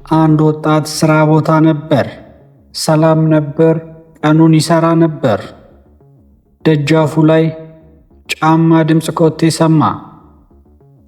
አንድ ወጣት ስራ ቦታ ነበር። ሰላም ነበር። ቀኑን ይሰራ ነበር። ደጃፉ ላይ ጫማ ድምፅ ኮቴ ሰማ።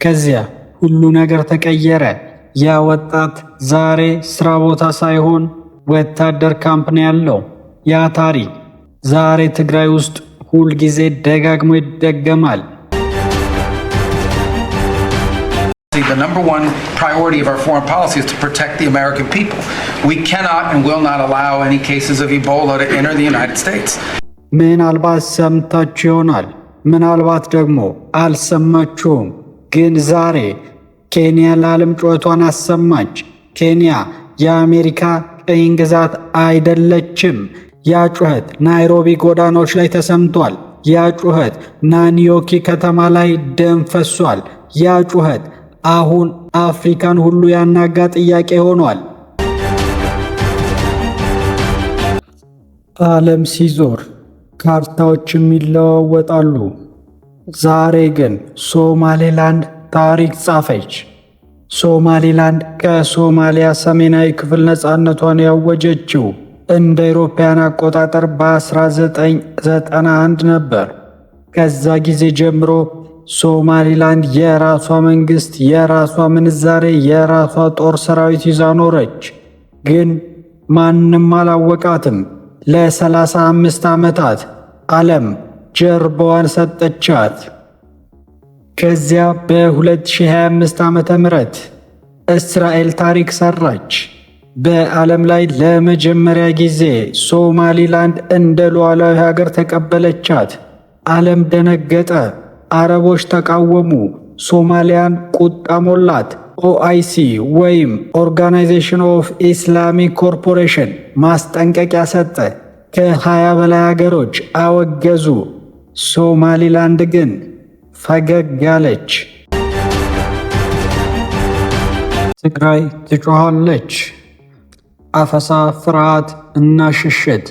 ከዚያ ሁሉ ነገር ተቀየረ። ያ ወጣት ዛሬ ስራ ቦታ ሳይሆን ወታደር ካምፕ ነው ያለው። ያ ታሪክ ዛሬ ትግራይ ውስጥ ሁል ጊዜ ደጋግሞ ይደገማል። The number one priority of our foreign policy is to protect the American people. We cannot and will not allow any cases of Ebola to enter the United States. ምናልባት ሰምታችሁ ይሆናል፣ ምናልባት ደግሞ አልሰማችሁም። ግን ዛሬ ኬንያ ለዓለም ጩኸቷን አሰማች። ኬንያ የአሜሪካ ቅኝ ግዛት አይደለችም። ያ ጩኸት ናይሮቢ ጎዳናዎች ላይ ተሰምቷል። ያ ጩኸት ናንዮኪ ከተማ ላይ ደም ፈሷል። ያ ጩኸት አሁን አፍሪካን ሁሉ ያናጋ ጥያቄ ሆኗል። ዓለም ሲዞር ካርታዎችም ይለዋወጣሉ። ዛሬ ግን ሶማሌላንድ ታሪክ ጻፈች። ሶማሌላንድ ከሶማሊያ ሰሜናዊ ክፍል ነፃነቷን ያወጀችው እንደ አውሮፓውያን አቆጣጠር በ1991 ነበር። ከዛ ጊዜ ጀምሮ ሶማሊላንድ የራሷ መንግስት፣ የራሷ ምንዛሬ፣ የራሷ ጦር ሰራዊት ይዛ ኖረች። ግን ማንም አላወቃትም። ለ35 ዓመታት ዓለም ጀርባዋን ሰጠቻት። ከዚያ በ2025 ዓመተ ምህረት እስራኤል ታሪክ ሰራች። በዓለም ላይ ለመጀመሪያ ጊዜ ሶማሊላንድ እንደ ሉዓላዊ ሀገር ተቀበለቻት። ዓለም ደነገጠ። አረቦች ተቃወሙ። ሶማሊያን ቁጣ ሞላት። OIC ወይም Organization of Islamic Cooperation ማስጠንቀቂያ ሰጠ። ከ20 በላይ ሀገሮች አወገዙ። ሶማሊላንድ ግን ፈገግ አለች። ትግራይ ትጮኻለች። አፈሳ፣ ፍርሃት እና ሽሽት።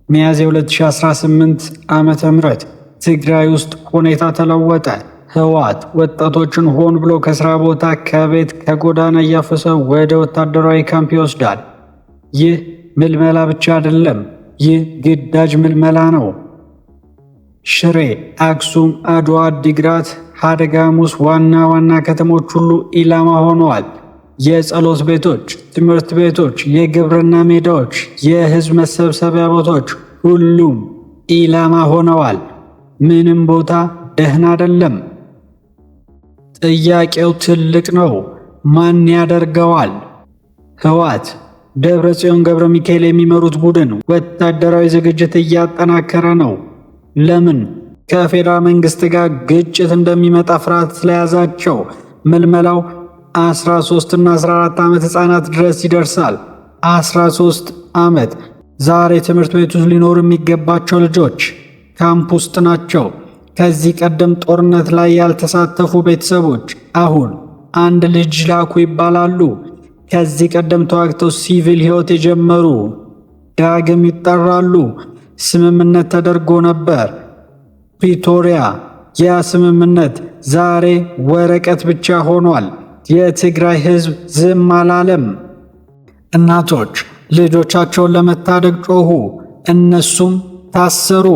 ሚያዝያ 2018 ዓመተ ምህረት ትግራይ ውስጥ ሁኔታ ተለወጠ። ህወሓት ወጣቶችን ሆን ብሎ ከስራ ቦታ፣ ከቤት፣ ከጎዳና እያፈሰ ወደ ወታደራዊ ካምፕ ይወስዳል። ይህ ምልመላ ብቻ አይደለም፣ ይህ ግዳጅ ምልመላ ነው። ሽሬ፣ አክሱም፣ አድዋ፣ አዲግራት፣ ሀደጋሙስ ዋና ዋና ከተሞች ሁሉ ኢላማ ሆነዋል። የጸሎት ቤቶች፣ ትምህርት ቤቶች፣ የግብርና ሜዳዎች፣ የህዝብ መሰብሰቢያ ቦታዎች ሁሉም ኢላማ ሆነዋል። ምንም ቦታ ደህና አይደለም። ጥያቄው ትልቅ ነው። ማን ያደርገዋል? ህወሓት ደብረ ጽዮን ገብረ ሚካኤል የሚመሩት ቡድን ወታደራዊ ዝግጅት እያጠናከረ ነው። ለምን? ከፌዴራል መንግስት ጋር ግጭት እንደሚመጣ ፍርሃት ስለያዛቸው። ምልመላው 13 እና 14 ዓመት ህፃናት ድረስ ይደርሳል። 13 ዓመት ዛሬ ትምህርት ቤት ውስጥ ሊኖሩ የሚገባቸው ልጆች ካምፕ ውስጥ ናቸው። ከዚህ ቀደም ጦርነት ላይ ያልተሳተፉ ቤተሰቦች አሁን አንድ ልጅ ላኩ ይባላሉ። ከዚህ ቀደም ተዋግተው ሲቪል ህይወት የጀመሩ ዳግም ይጠራሉ። ስምምነት ተደርጎ ነበር ፕሪቶሪያ። ያ ስምምነት ዛሬ ወረቀት ብቻ ሆኗል። የትግራይ ህዝብ ዝም አላለም። እናቶች ልጆቻቸውን ለመታደግ ጮኹ፣ እነሱም ታሰሩ።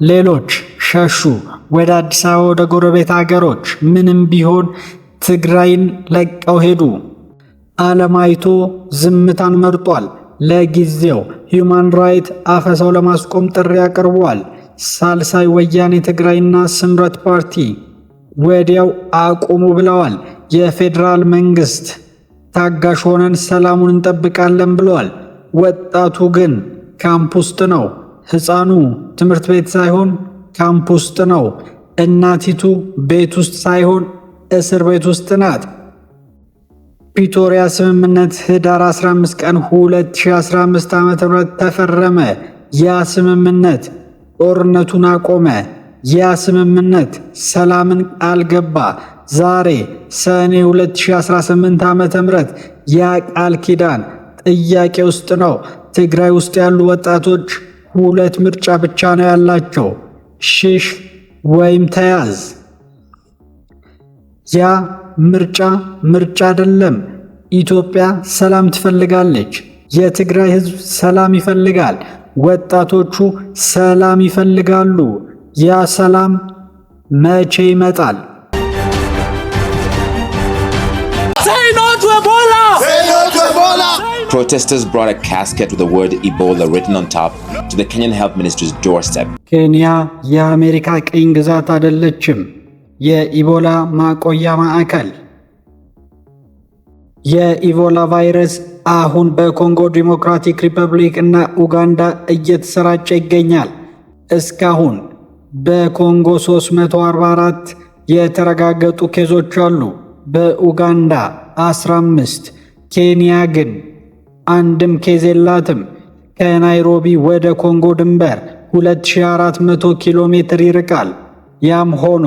ሌሎች ሸሹ ወደ አዲስ አበባ፣ ወደ ጎረቤት አገሮች። ምንም ቢሆን ትግራይን ለቀው ሄዱ። ዓለም አይቶ ዝምታን መርጧል። ለጊዜው Human Right አፈሳው ለማስቆም ጥሪ አቅርቧል። ሳልሳይ ወያኔ ትግራይና ስምረት ፓርቲ ወዲያው አቁሙ ብለዋል። የፌዴራል መንግስት ታጋሽ ሆነን ሰላሙን እንጠብቃለን ብለዋል። ወጣቱ ግን ካምፕ ውስጥ ነው። ሕፃኑ ትምህርት ቤት ሳይሆን ካምፕ ውስጥ ነው። እናቲቱ ቤት ውስጥ ሳይሆን እስር ቤት ውስጥ ናት። ፕሪቶሪያ ስምምነት ህዳር 15 ቀን 2015 ዓ.ም ተፈረመ። ያ ስምምነት ጦርነቱን አቆመ። ያ ስምምነት ሰላምን ቃል ገባ። ዛሬ ሰኔ 2018 ዓ.ም ያ ቃል ኪዳን ጥያቄ ውስጥ ነው። ትግራይ ውስጥ ያሉ ወጣቶች ሁለት ምርጫ ብቻ ነው ያላቸው፣ ሽሽ ወይም ተያዝ። ያ ምርጫ ምርጫ አይደለም። ኢትዮጵያ ሰላም ትፈልጋለች። የትግራይ ሕዝብ ሰላም ይፈልጋል። ወጣቶቹ ሰላም ይፈልጋሉ። ያ ሰላም መቼ ይመጣል? Say no to Ebola! Say no to Ebola! Protesters brought a casket with the word Ebola written on top to the Kenyan Health Ministry's doorstep. ኬንያ የአሜሪካ ቅኝ ግዛት አይደለችም። የኢቦላ ማቆያ ማዕከል። የኢቦላ ቫይረስ አሁን በኮንጎ ዲሞክራቲክ ሪፐብሊክ እና ኡጋንዳ እየተሰራጨ ይገኛል። እስካሁን በኮንጎ 344 የተረጋገጡ case ኦች አሉ። በኡጋንዳ 15። ኬንያ ግን አንድም case የላትም። ከናይሮቢ ወደ ኮንጎ ድንበር 2400 ኪሎ ሜትር ይርቃል። ያም ሆኖ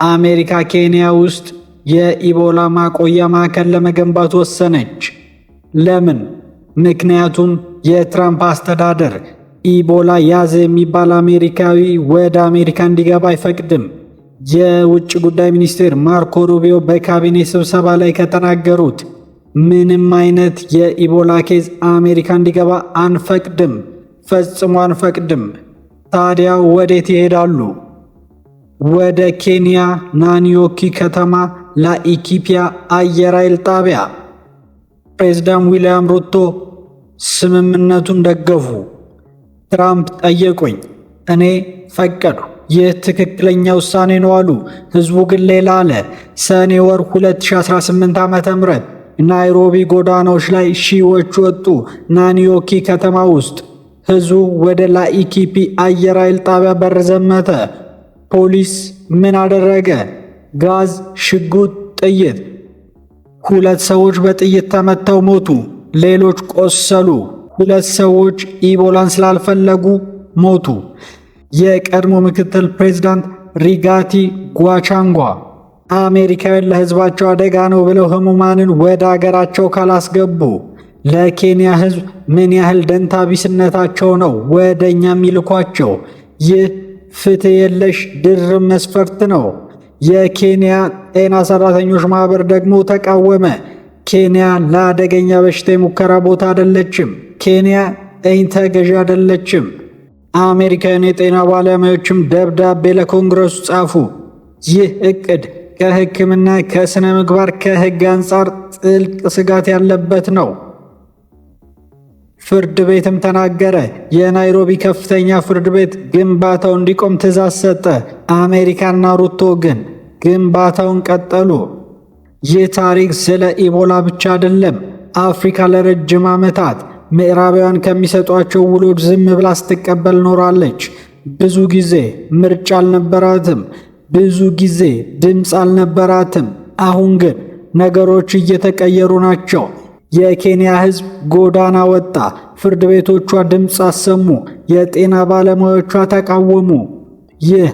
አሜሪካ ኬንያ ውስጥ የኢቦላ ማቆያ ማዕከል ለመገንባት ወሰነች። ለምን? ምክንያቱም የትራምፕ አስተዳደር ኢቦላ ያዘ የሚባል አሜሪካዊ ወደ አሜሪካ እንዲገባ አይፈቅድም። የውጭ ጉዳይ ሚኒስቴር ማርኮ ሩቢዮ በካቢኔ ስብሰባ ላይ ከተናገሩት ምንም አይነት የኢቦላ case አሜሪካ እንዲገባ አንፈቅድም፣ ፈጽሞ አንፈቅድም። ታዲያ ወዴት ይሄዳሉ? ወደ ኬንያ ናንዮኪ ከተማ ላኢኪፒያ አየር ኃይል ጣቢያ። ፕሬዝዳንት ዊልያም ሩቶ ስምምነቱን ደገፉ። ትራምፕ ጠየቁኝ፣ እኔ ፈቀድኩ። ይህ ትክክለኛ ውሳኔ ነው አሉ። ህዝቡ ግን ሌላ አለ። ሰኔ ወር 2018 ዓ.ም ናይሮቢ ጎዳናዎች ላይ ሺዎች ወጡ። ናንዮኪ ከተማ ውስጥ ህዝቡ ወደ ላኢኪፒ አየር ኃይል ጣቢያ በር ዘመተ። ፖሊስ ምን አደረገ? ጋዝ፣ ሽጉጥ፣ ጥይት። ሁለት ሰዎች በጥይት ተመተው ሞቱ። ሌሎች ቆሰሉ። ሁለት ሰዎች ኢቦላን ስላልፈለጉ ሞቱ። የቀድሞ ምክትል ፕሬዝዳንት ሪጋቲ ጓቻንጓ አሜሪካውያን ለህዝባቸው አደጋ ነው ብለው ህሙማንን ወደ አገራቸው ካላስገቡ ለኬንያ ህዝብ ምን ያህል ደንታ ቢስነታቸው ነው ወደ እኛ የሚልኳቸው? ይህ ፍትህ የለሽ ድርብ መስፈርት ነው። የኬንያ ጤና ሰራተኞች ማህበር ደግሞ ተቃወመ። ኬንያ ለአደገኛ በሽታ የሙከራ ቦታ አይደለችም። ኬንያ ቅኝ ተገዢ አይደለችም። አሜሪካውያን የጤና ባለሙያዎችም ደብዳቤ ለኮንግረሱ ጻፉ። ይህ እቅድ ከሕክምና፣ ከስነ ምግባር፣ ከሕግ አንጻር ጥልቅ ስጋት ያለበት ነው። ፍርድ ቤትም ተናገረ። የናይሮቢ ከፍተኛ ፍርድ ቤት ግንባታው እንዲቆም ትዕዛዝ ሰጠ። አሜሪካና ሩቶ ግን ግንባታውን ቀጠሉ። ይህ ታሪክ ስለ ኢቦላ ብቻ አይደለም። አፍሪካ ለረጅም ዓመታት ምዕራባውያን ከሚሰጧቸው ውሎች ዝም ብላ ስትቀበል ኖራለች። ብዙ ጊዜ ምርጫ አልነበራትም። ብዙ ጊዜ ድምፅ አልነበራትም። አሁን ግን ነገሮች እየተቀየሩ ናቸው። የኬንያ ሕዝብ ጎዳና ወጣ። ፍርድ ቤቶቿ ድምፅ አሰሙ። የጤና ባለሙያዎቿ ተቃወሙ። ይህ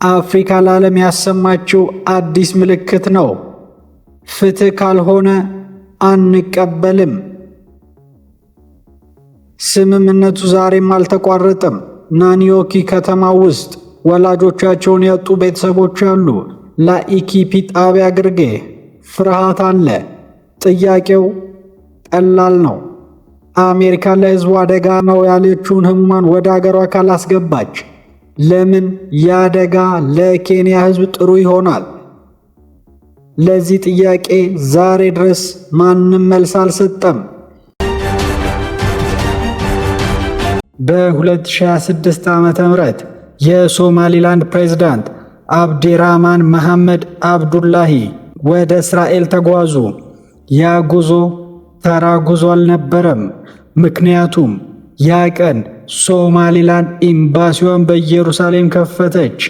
አፍሪካ ለዓለም ያሰማችው አዲስ ምልክት ነው። ፍትህ ካልሆነ አንቀበልም። ስምምነቱ ዛሬም አልተቋረጠም። ናኒዮኪ ከተማ ውስጥ ወላጆቻቸውን ያጡ ቤተሰቦች አሉ። ላኢኪፒ ጣቢያ ግርጌ ፍርሃት አለ። ጥያቄው ቀላል ነው። አሜሪካ ለሕዝቡ አደጋ ነው ያለችውን ህሙማን ወደ አገሯ ካላስገባች ለምን የአደጋ ለኬንያ ሕዝብ ጥሩ ይሆናል? ለዚህ ጥያቄ ዛሬ ድረስ ማንም መልስ አልሰጠም። በ2026 ዓ.ም የሶማሊላንድ ፕሬዝዳንት አብዲራማን መሐመድ አብዱላሂ ወደ እስራኤል ተጓዙ። ያ ጉዞ ተራ ጉዞ አልነበረም። ምክንያቱም ያ ቀን ሶማሊላንድ ኤምባሲዋን በኢየሩሳሌም ከፈተች።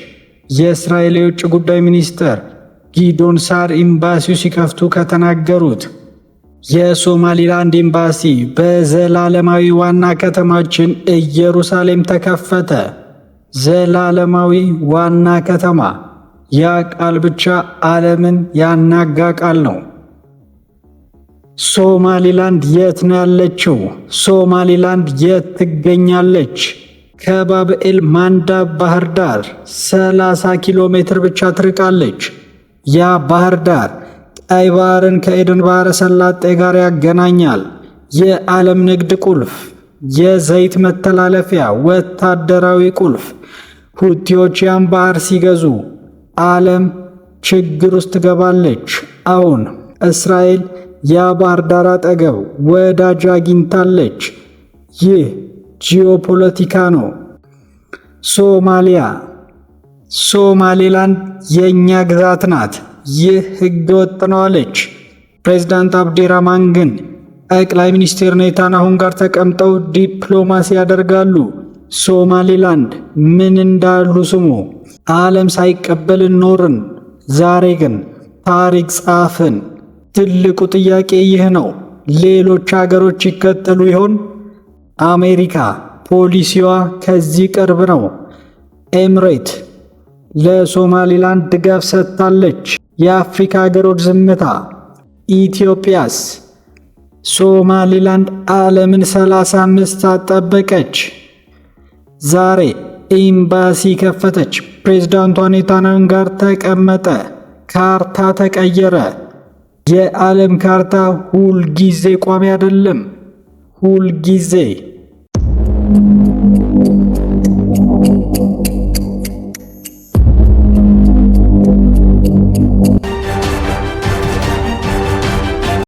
የእስራኤል የውጭ ጉዳይ ሚኒስትር ጊዶን ሳር ኤምባሲው ሲከፍቱ ከተናገሩት የሶማሊላንድ ኤምባሲ በዘላለማዊ ዋና ከተማችን ኢየሩሳሌም ተከፈተ። ዘላለማዊ ዋና ከተማ። ያ ቃል ብቻ ዓለምን ያናጋ ቃል ነው። ሶማሊላንድ የት ነው ያለችው? ሶማሊላንድ የት ትገኛለች? ከባብኤል ማንዳብ ባህር ዳር 30 ኪሎ ሜትር ብቻ ትርቃለች። ያ ባህር ዳር ቀይ ባህርን ከኤደን ባህረ ሰላጤ ጋር ያገናኛል። የዓለም ንግድ ቁልፍ፣ የዘይት መተላለፊያ፣ ወታደራዊ ቁልፍ። ሁቲዎች ያን ባህር ሲገዙ ዓለም ችግር ውስጥ ትገባለች። አሁን እስራኤል የባህር ዳር አጠገብ ወዳጅ አግኝታለች። ይህ ጂኦፖለቲካ ነው። ሶማሊያ ሶማሌላንድ የእኛ ግዛት ናት፣ ይህ ህገወጥ ነው አለች። ፕሬዝዳንት አብዲራማን ግን ጠቅላይ ሚኒስትር ኔታንያሁን ጋር ተቀምጠው ዲፕሎማሲ ያደርጋሉ። ሶማሌላንድ ምን እንዳሉ ስሙ። ዓለም ሳይቀበል ኖርን፣ ዛሬ ግን ታሪክ ጻፍን። ትልቁ ጥያቄ ይህ ነው። ሌሎች ሀገሮች ይከተሉ ይሆን? አሜሪካ ፖሊሲዋ ከዚህ ቅርብ ነው። ኤምሬት ለሶማሊላንድ ድጋፍ ሰጥታለች። የአፍሪካ ሀገሮች ዝምታ። ኢትዮጵያስ? ሶማሊላንድ ዓለምን 35 ጠበቀች። ዛሬ ኤምባሲ ከፈተች። ፕሬዝዳንቷ ኔታንያሁ ጋር ተቀመጠ። ካርታ ተቀየረ። የዓለም ካርታ ሁል ጊዜ ቋሚ አይደለም። ሁል ጊዜ።